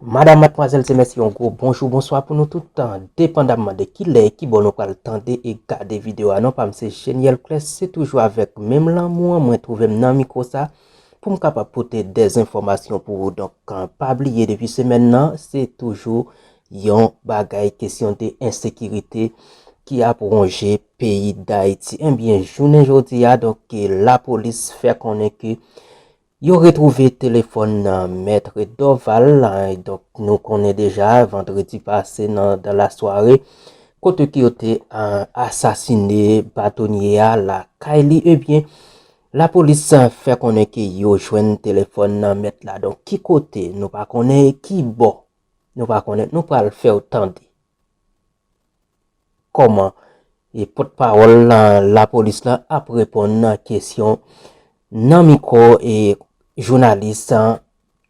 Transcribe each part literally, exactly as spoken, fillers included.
Madam, madmwazèl, se mèsi, yon gwo bonjou, bonswa pou nou tout, depandamman de ki lè e ki bò nou pral tande e gade videyo a. Non pa m se Geniel Clès, se toujou avèk menm lanmou an mwen twouve m nan mikwo sa pou m kapab pote dèzenfòmasyon pou ou. Donk, pa bliye depi semèn nan, se toujou yon bagay kesyon de ensekirite ki ap wonje peyi Dayiti. Ebyen, jounen jodi a, donk, lapolis fè konnen ke yo retwouve telefòn, a, Mèt Dorval, a, donk, nou konnen deja, vandredi pase nan, dans la soirée, kote ke yo te, a, asasine batonye a lakay li, ebyen, lapolis, a, fè konnen ke yo jwenn telefòn nan mèt la. Donk, ki kote, nou pa konnen, ki bò, nou pa konnen, nou pral fè w tande kòman e pòtpawòl, a, lapolis la ap reponn nan kesyon nan mikwo e jounalis, a,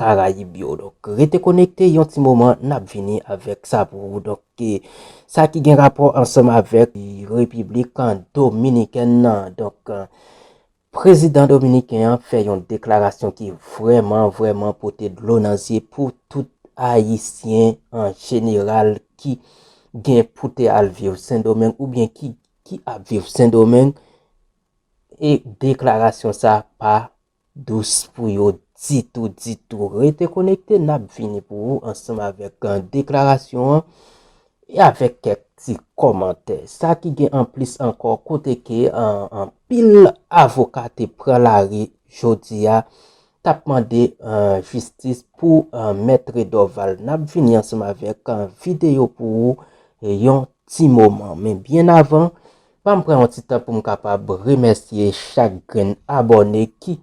Karayib yo. Donk, rete konekte yon ti moman, n ap vini avèk sa pou ou. Donk, e, sa ki gen rapò ansanm avèk Repiblik, a, Dominikèn nan. Donk, a, prezidan dominiken an fè yon deklarasyon ki vrèman, vrèman pote dlo nan zye pou tout Ayisyen an jeneral ki gen pou te al viv Sendomeng oubyen ki, ki ap viv Sendomeng. E deklarasyon sa pa dous pou yo ditou, ditou. Rete konekte, n ap vini pou ou ansanm avèk, a, deklarasyon an e avèk kèk ti kòmantè. Sa ki gen anplis ankò, kote ke, a, anpil avoka te pran lari jodi a, t ap mande, a, jistis pou, a, Mèt Dorval. N ap vini ansanm avèk, a, videyo pou ou, e, yon ti moman. Men byen avan, ban m pran yon ti tan pou m kapab remèsye chak grenn abòne ki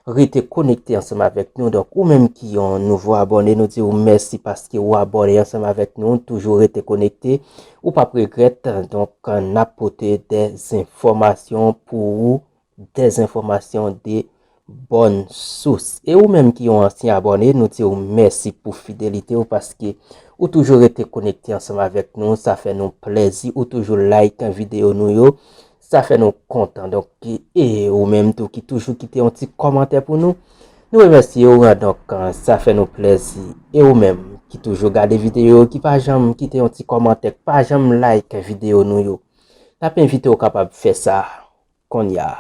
rete konekte ansanm avèk nou. Donk, ou menm ki yon nouvo abòne, nou di w mèsi paske w abòne ansanm avèk nou, toujou rete konekte. Ou p ap regrèt. Donk, n ap pote dèzenfòmasyon pou ou, dèzenfòmasyon de bòn sous. E ou menm ki yon ansyen abòne, nou di w mèsi pou fidelite w paske ou toujou rete konekte ansanm avèk nou. Sa fè nou plèzi. Ou toujou like videyo nou yo. Sa fè nou kontan. Donk, e, e ou menm tou ki toujou kite yon ti kòmantè pou nou, nou remèsye w. Donk, sa fè nou plèzi. E ou menm ki toujou gade videyo yo, ki pa janm kite yon ti kòmantè, ki pa janm like videyo nou yo, n ap envite w kapab fè sa kounye a.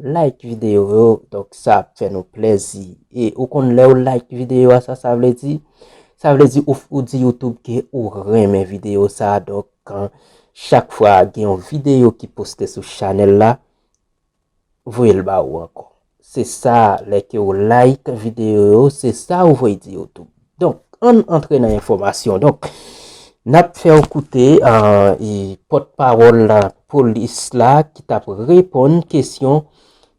Like videyo yo, donk sa ap fè nou plèzi. E ou konn lè w like videyo a, sa sa vle di? Sa vle di ou, ou di YouTube ke ou renmen videyo sa, donk, a, chak fwa gen yon videyo ki poste sou chanèl la, voye l ba ou ankò. Se sa, lè ke w like videyo yo, se sa ou voye di YouTube. Donk, ann antre nan enfòmasyon. Donk, n ap fè w koute, a, e, pòtpawòl, a, polis la ki t ap reponn kesyon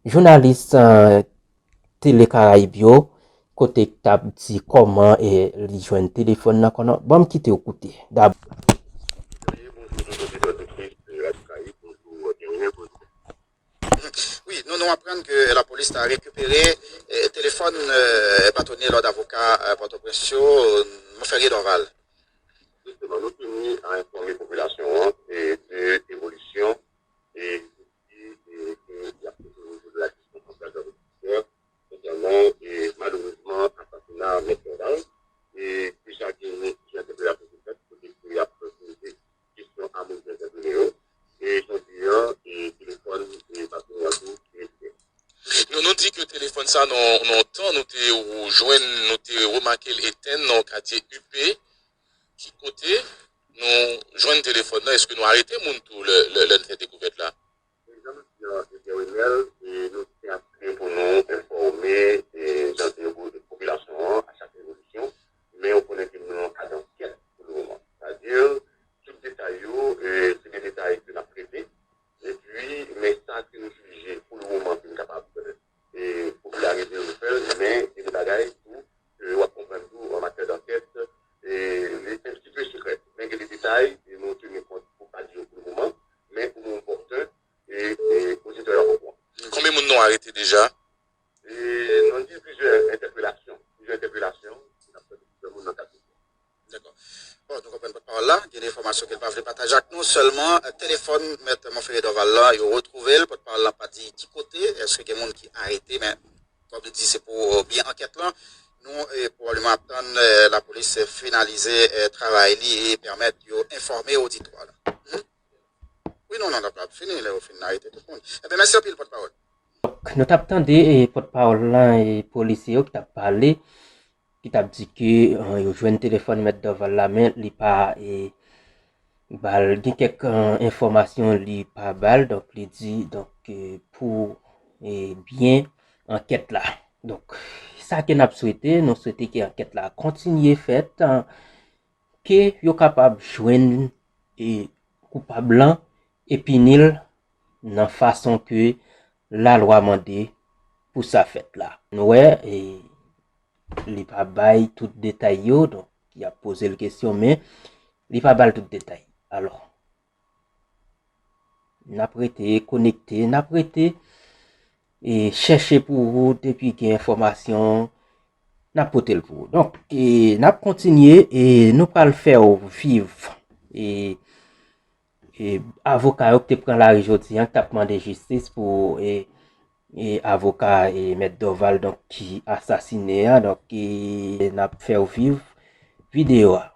jounalis, a, Tele Karayib yo, kote k t ap di kòman, e, li jwenn telefòn nan. Konnen, ban m kite w koute. Dab- Bonjou, bonjou, bonjou, bonjou, bonjou, bonjou. Wi, nou, nou aprann ke lapolis ta rekipere, eh, telefòn, eh, batonye lòd avoka, eh, Pòtoprens yo, eh, Monferrier Dorval. Jisteman, nou teni a enfòme popilasyon an, eh, de evolisyon, eh, ki, eh, ke y ap toujou rezoud la kesyon anplwa judisya konsènan, eh, malerezman, asasina Mèt Dorval, eh, deja gen plizyè entèpelasyon ki fèt, kote ke y ap poze kesyon a moun ki entèpele yo. E jodi a, e telefòn, e batonye a tou, ki rekipere. Nou, nou di ke telefòn sa, nan, nan tan nou te jwenn, nou te remake l etenn nan katye U P. Ki kote nou jwenn telefòn nan? Èske nou arete moun tou lè, lè, lè n fè dekouvèt la? E jan nou di an, e Pierre Renel, e nou te ap peye pou nou enfòme, e jan di yo, popilasyon an a chak evolisyon, men ou konnen ke nou nan kad ankèt pou le moman. Sètadi, tout detay yo, e se de detay ke n ap trete. Epi, men sa ke nou jije pou le moman ke n kapab, e, popilarize yo, nou fè l, men gen de bagay tou ke w ap konprann tou an matyè d'ankèt, e, li un petit peu secret. Men gen de detay, e, nou teni kont pou pa di yo pou le moman, men pou nou opòtèn, e, e, oditè yo ap konprann. Konbyen moun nou arete deja? E, nou di plizyè entèpelasyon. Plizyè entèpelasyon, n ap tande plizyè moun nan kad de. Dakò. Bon, nou konprann pòtpawòl la, gen de enfòmasyon ke l pa vle pataje ak nou. Sèlman, eh, telefòn Mèt Monferrier Dorval la, yo retwouve l. Pòtpawòl la pa di ki kote, èske gen moun ki arete, men, kòm li di, se pou, eh, byen ankèt lan. Nou, eh, pwobableman ap tann, eh, lapolis Polis finalize, eh, travay li e pèmèt yo enfòme oditwa la. Hmm? Wi, non, non, non, l ap fini lè yo fin arete tout moun. Ebyen, mèsi anpil, pòtpawòl. Nou t ap tande, eh, pòtpawòl lan e polisye yo ki t ap pale, ki t ap di ke, eh, yo jwenn telefòn Mèt Dorval la, men li pa, eh, ba l, gen kèk, eh, enfòmasyon li pa ba l, donk li di, donk, eh, pou, eh, byen ankèt la. Donk, sa ke n ap swete, nou swete ke ankèt la kontinye fèt, eh, ke yo kapab jwenn, eh, koupab lan e pini l nan fason ke lalwa mande pou sa fèt la. Nou wè, eh, li pa bay tout detay yo, donk y ap poze l kesyon, men li pa ba l tout detay. Alò, n ap rete konekte, n ap rete, eh, chèche pou ou, depi gen enfòmasyon, n ap pote l pou ou. Donk, eh, n ap kontinye, eh, nou pral fè w viv, eh, eh, avoka yo ki te pran lari jodi a, ki t ap mande jistis pou, eh, eh, avoka, eh, Mèt Dorval, donk, ki asasine a. Donk, eh, n ap fè w viv videyo a.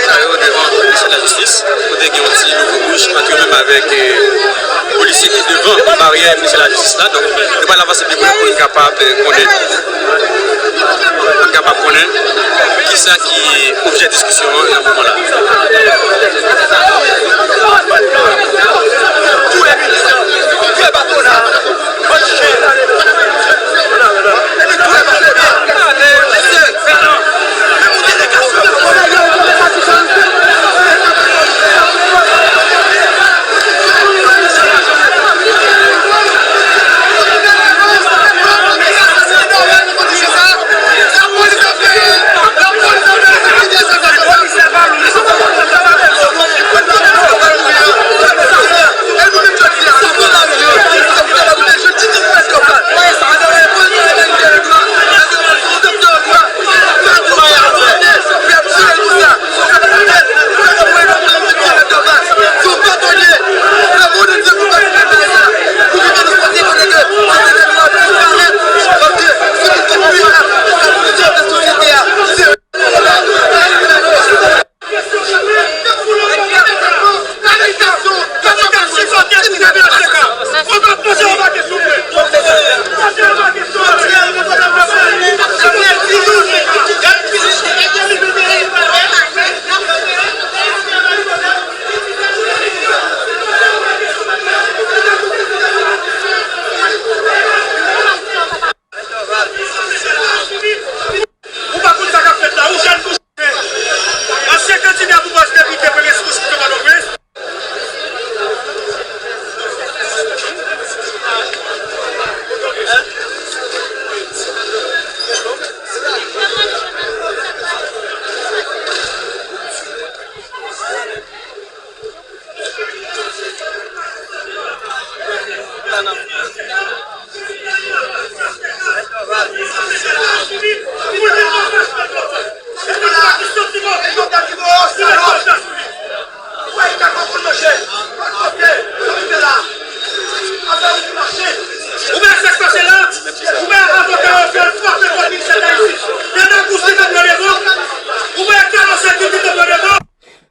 Sa yo devan Komisyon Lajistis, kote gen yon ti louvo wouj ant yo menm avèk, eh, polisye ki devan baryè Komisyon Lajistis la. Donk, nou pral avanse pi pre pou n kapab, eh, konnen, pou n kapab konnen kisa ki objè diskisyon an nan moman la. Ou pa konn sa k ap fèt la, ou jèn pou jèn. Ansyen kandida pou pòs depite premye sirkonskripsyon Pòtoprens.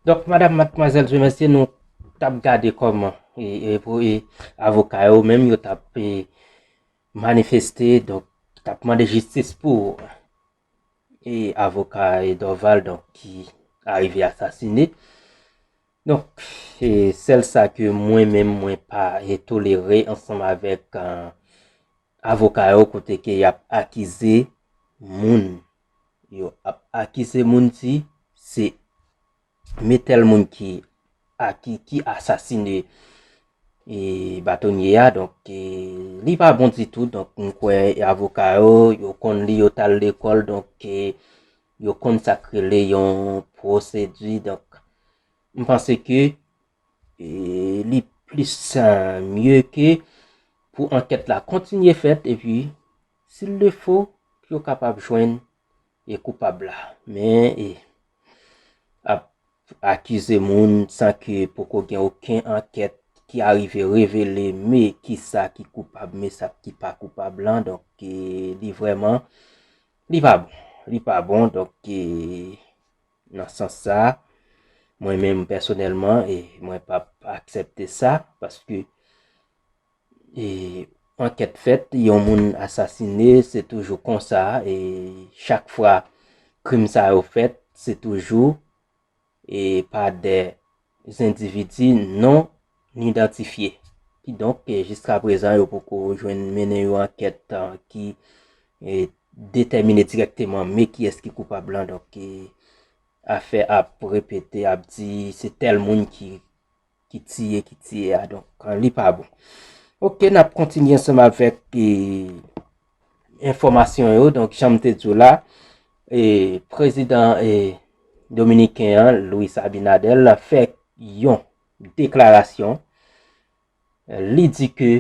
Donk, madam, madmwazèl, mesye, nou t ap gade kòman, e, e, pou, e, avoka yo menm, yo t ap, e, manifeste, donk, t ap mande jistis pou, e, avoka, e, Dorval, donk, ki arive asasine. Donk, e, sèl sa ke mwen menm, mwen pa, e, tolere ansanm avèk, e, avoka yo, kote ke y ap akize moun. Yo ap akize moun di se men tèl moun ki, a, ki, ki asasine, e, batonye a. Donk, e, li pa bon ditou. Donk, m kwè avoka yo, yo konn li, yo t al lekòl. Donk, e, yo konn sa k rele yon pwosedi. Donk, m panse ke, e, li plis, e, mye ke pou ankèt la kontinye fèt, epi, s'il le faut, pou yo kapab jwenn e koupab la. Men, e, ap akize moun san ke poko gen okenn ankèt ki arive revele men kisa ki koupab, men sa ki pa koupab lan. Donk, e, li vrèman, li pa bon. Li pa bon, donk, e, nan sans sa, mwen menm pèsonèlman, e, mwen p ap aksepte sa, paske, e, ankèt fèt, yon moun asasine, se toujou konsa, e chak fwa krim sa yo fèt, se toujou, e, pa de endividi non idantifye. Kidonk, e, jiska prezan, yo poko jwenn mennen yon ankèt, e, ki, e, detèmine dirèkteman men kiyès ki koupab lan. Donk, e, afè ap repete, ap di se tèl moun ki, ki tiye, ki tiye a. Donk, li pa bon. Oke, n ap kontinye ansanm avèk, e, enfòmasyon yo. Donk, jan m te di w la, e, prezidan, e, dominiken an, Luis Abinader, fè yon deklarasyon. Li di ke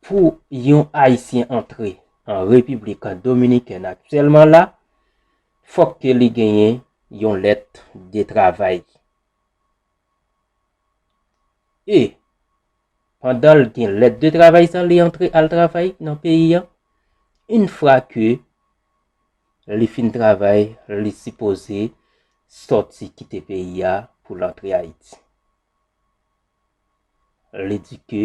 pou yon Ayisyen antre an Repiblik Dominikèn aktyèlman la, fòk ke li genyen yon lèt de travay. E pandan l gen lèt de travay sa, li antre al travay nan peyi a. Yon fwa ke li fin travay, li sipoze sòti kite peyi a pou l antre Ayiti. Li di ke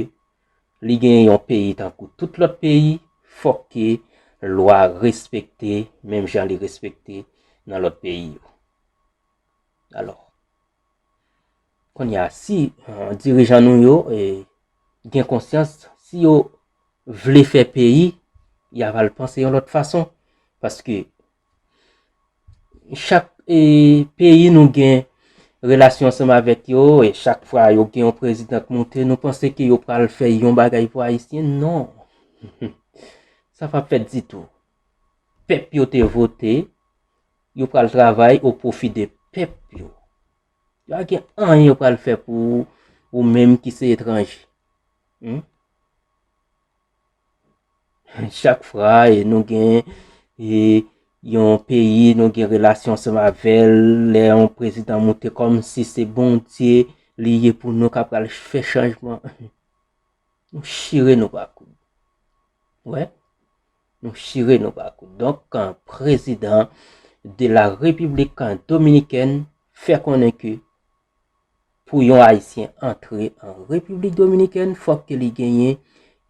li gen yon peyi tankou tout lòt peyi, fòk ke lwa respekte menm jan li respekte nan lòt peyi yo. Alò, kounye a, si, eh, dirijan nou yo, eh, gen konsyans, si yo vle fè peyi, y ava l panse yon lòt fason. Paske chak, eh, peyi nou gen relasyon ansanm avèk yo, e chak fwa yo gen yon prezidan k moute, nou panse ke yo pral fè yon bagay pou Ayisyen? Non. Sa p ap fèt ditou. Pèp yo te vote, yo pral travay o pwofi de pèp yo. Yo pa gen anyen yo pral fè pou ou, ou menm ki se etranje. Hmm? Chak fwa, e, nou gen, e, yon peyi, nou gen relasyon ansanm avè l, lè yon prezidan moute, kòmsi se Bondye li ye pou nou k ap pral fè chanjman. Nou chire nou pa koud. Wè, nou chire nou pa koud. Donk, eh, prezidan de la Repiblik Dominikèn fè konnen ke pou yon Ayisyen antre an Repiblik Dominikèn, fòk ke li genyen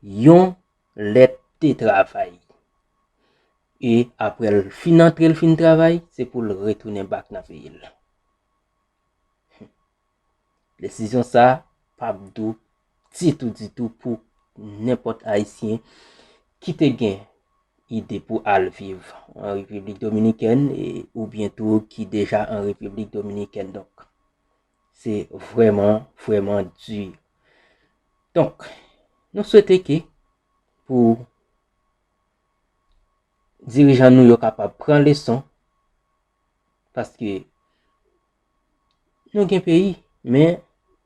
yon lèt de travay. E apre l fin antre, l fin travay, se pou l retounen bak nan peyi l. Desizyon sa a p ap dou ditou, ditou pou nenpòt Ayisyen ki te gen ide pou al viv an Repiblik Dominikèn, e, oubyen tou ki deja an Repiblik Dominikèn. Donk, se vrèman, vrèman di. Donk, nou swete ke pou dirijan nou yo kapab pran leson, paske nou gen peyi, men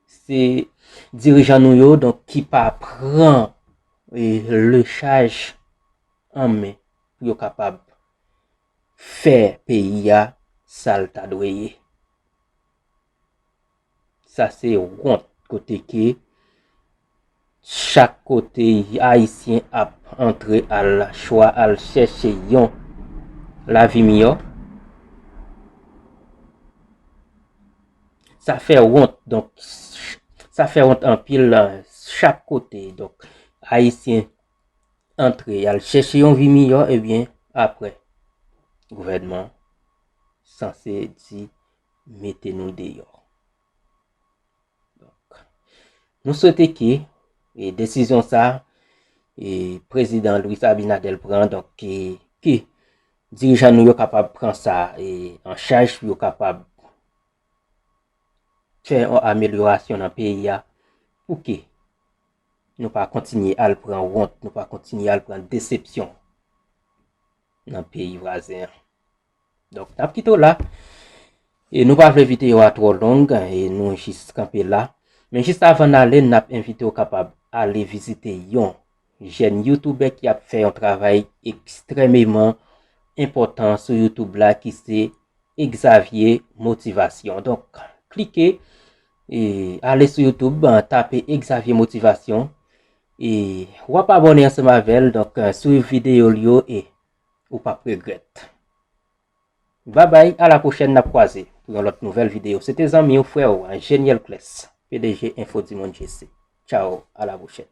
se dirijan nou yo, donk, ki pa pran, e, le chaj an men pou yo kapab fè peyi a sa l ta dwe ye. Sa se wont, kote ke chak kote Ayisyen ap antre al chwa, al chèche yon lavi miyò. Sa fè wont, donk, sa fè wont anpil, eh, chak kote. Donk, Ayisyen antre, y al chèche yon vi miyò, ebyen, apre, gouvènman sanse di mete nou deyò. Donk, nou swete ke, e, desizyon sa, e, prezidan Luis Abinader pran, donk, ke, ke dirijan nou yo kapab pran sa, e, an chaj, pou yo kapab fè yon amelyorasyon nan peyi a, pou ke nou pa kontinye al pran wont, nou pa kontinye al pran desepsyon nan peyi vwazen an. Donk, n ap kite w la. E nou pa vle videyo a twò long, e nou jis kanpe la. Men jis avan n ale, n ap envite w kapab ale vizite yon jèn youtubè ki ap fè yon travay ekstrèmeman enpòtan sou YouTube la ki se Xavier Motivation. Donk, klike e ale sou YouTube, tape Xavier Motivation e w ap abòne ansanm avè l. Donk, swiv videyo l yo e ou p ap regrèt. Babay, a la pwochèn, n ap kwaze pou yon lòt nouvèl videyo. Se te zanmi w, frè w, Jeniel Clès, P D G Info Dimonde G C. Tchao, a la pwochèn.